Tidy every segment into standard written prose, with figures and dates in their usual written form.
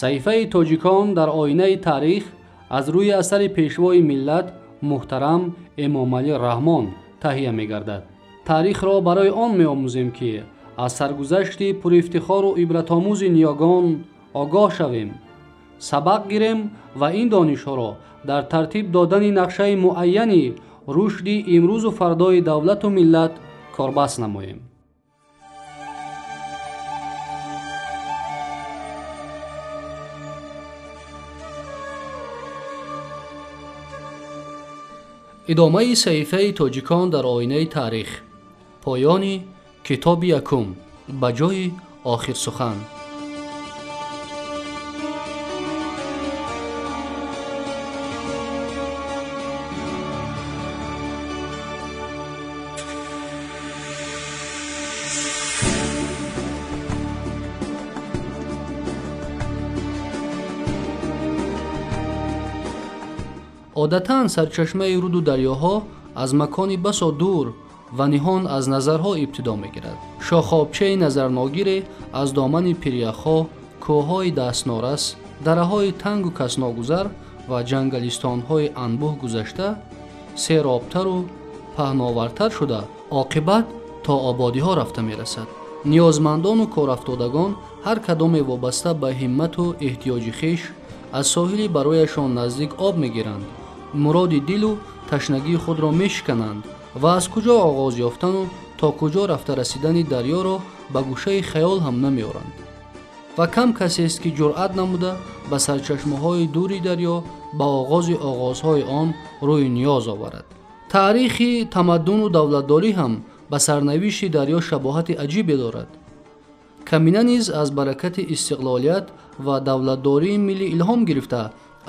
Саҳифаи тоҷикон дар оинаи таърих аз рӯи асари пешвои миллат муҳтарам Эмомалӣ Раҳмон таҳия мегардад. Таърихро барои он меомӯзем, ки аз саргузашти пурифтихору ибратомӯзи ниёгон огоҳ шавем, сабақ гирем ва ин донишҳоро дар тартиб додани нақшаи муайяни рушди имрӯзу фардои давлату миллат корбаст намоем. Идомаи саҳифаи тоҷикон дар оинаи таърих. Поёни китоби якум ба ҷои охирсухан. Одатан сарчашмаи руду дарёҳо аз макони басо дур ва ниҳон аз назарҳо ибтидо мегирад. Шохобчаи назарногире аз домани пиряхҳо, кӯҳҳои дастнорас, дараҳои тангу касногузар ва ҷангалистонҳои анбӯҳ гузашта, серобтару паҳновартар шуда, оқибат то ободиҳо рафта мерасад. Ниёзмандону корафтодагон ҳар кадоме вобаста ба ҳиммату эҳтиёҷи хеш аз соҳили барояшон наздик об мегиранд, муроди дилу ташнагии худро мешикананд ва аз куҷо оғоз ёфтану то куҷо рафта расидани дарёро ба гӯшаи хаёл ҳам намеоранд. Ва кам касест, ки ҷуръат намуда ба сарчашмаҳои дури дарё, ба оғози оғозҳои он рӯи ниёз оварад. Таърихи тамаддуну давлатдорӣ ҳам ба сарнавишти дарё шабоҳати аҷибе дорад. Камина низ аз баракати истиқлолият ва давлатдории миллӣ илҳом гирифта,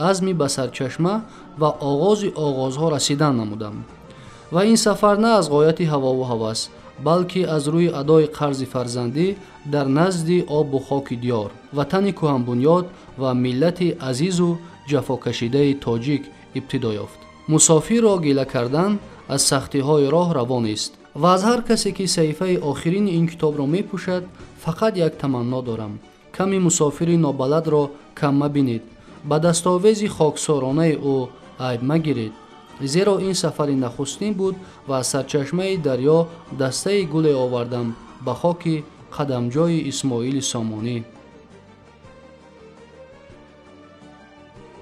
азми ба сарчашма ва оғози оғозҳо расидан намудам. Ва ин сафар на аз ғояти ҳавову ҳавас, балки аз рӯи адои қарзи фарзандӣ дар назди обу хоки диёр, ватани кӯҳанбунёд ва миллати азизу ҷафокашидаи тоҷик ибтидо ёфт. Мусофирро гила кардан аз сахтиҳои роҳ раво нест ва аз ҳар касе, ки саҳифаи охирини ин китобро мепӯшад, фақат як таманно дорам: ками мусофири нобаладро кам мабинед, ба дастовези хоксоронаи ӯ айб магиред, зеро ин сафари нахустин буд ва аз сарчашмаи дарё дастаи гуле овардам ба хоки қадамҷои Исмоили Сомонӣ.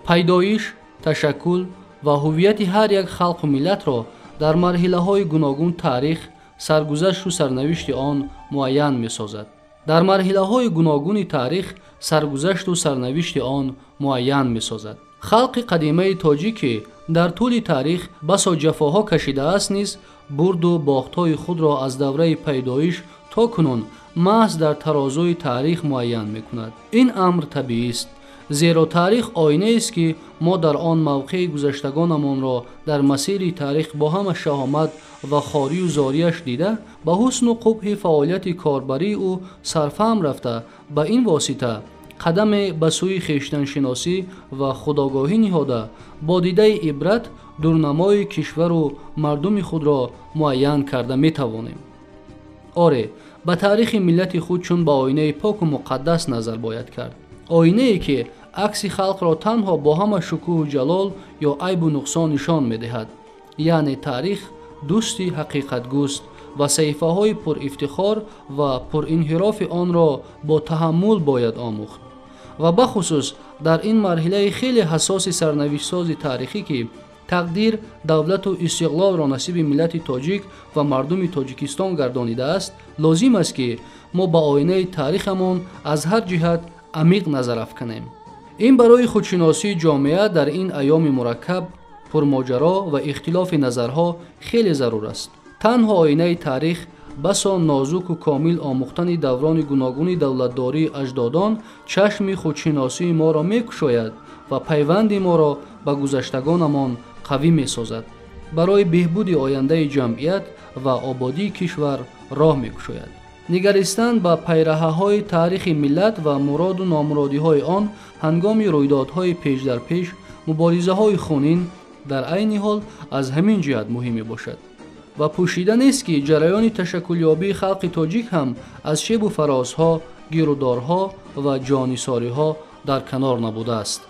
Пайдоиш, ташаккул ва ҳуввияти ҳар як халқу миллатро дар марҳилаҳои гуногун таърих, саргузашту сарнавишти он муайян месозад. Дар марҳилаҳои гуногуни таърих саргузашту сарнавишти он муайян месозад. Халқи қадимаи тоҷикӣ дар тӯли таърих басо ҷафоҳо кашидааст низ бурду бохтҳои худро аз давраи пайдоиш то кунун маҳз дар тарозуи таърих муайян мекунад. Ин амр табиист, зеро таърих оинаест, ки мо дар он мавқеи гузаштагонамонро дар масири таърих бо ҳама шаҳомат ва хорию зорияш дида, ба ҳусну қубҳи фаъолияти корбарии ӯ сарфаҳм рафта, ба ин восита қадаме ба сӯи хештаншиносӣ ва худогоҳӣ ниҳода, бо дидаи ибрат дурнамои кишвару мардуми худро муайян карда метавонем. Оре, ба таърихи миллати худ чун ба оинаи поку муқаддас назар бояд кард. Оинае, ки акси халқро танҳо бо ҳама шукӯҳу ҷалол ё айбу нуқсон нишон медиҳад. Яъне таърих дӯсти ҳақиқатгӯст ва саҳифаҳои пурифтихор ва пуринҳирофи онро бо таҳаммул бояд омӯхт. Ва бахусус дар ин марҳилаи хеле ҳассоси сарнавиштсози таърихӣ, ки тақдир давлату истиқлолро насиби миллати тоҷик ва мардуми Тоҷикистон гардонидааст, лозим аст, ки мо ба оинаи таърихамон аз ҳар ҷиҳат амиқ назар афканем. Ин барои худшиносии ҷомеа дар ин айёми мураккаб, пурмоҷаро ва ихтилофи назарҳо хеле зарур аст. Танҳо оинаи таърих басо нозуку комил омӯхтани даврони гуногуни давлатдории аҷдодон чашми худшиносии моро мекушояд ва пайванди моро ба гузаштагонамон қавӣ месозад, барои беҳбуди ояндаи ҷамъият ва ободии кишвар роҳ мекушояд. Нигаристан ба пайраҳаҳои таърихи миллат ва муроду номуродиҳои он ҳангоми рӯйдодҳои пеш дар пеш, муборизаҳои хунин дар айни ҳол аз ҳамин ҷиҳат муҳим мебошад. Ва пӯшида нест, ки ҷараёни ташаккулёбии халқи тоҷик ҳам аз шебу фарозҳо, гирудорҳо ва ҷонисориҳо дар канор набудааст.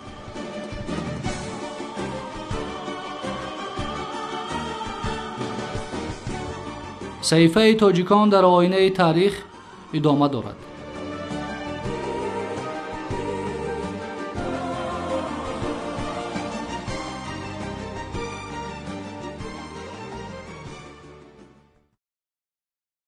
Саҳифаи тоҷикон дар оинаи таърих идома дорад.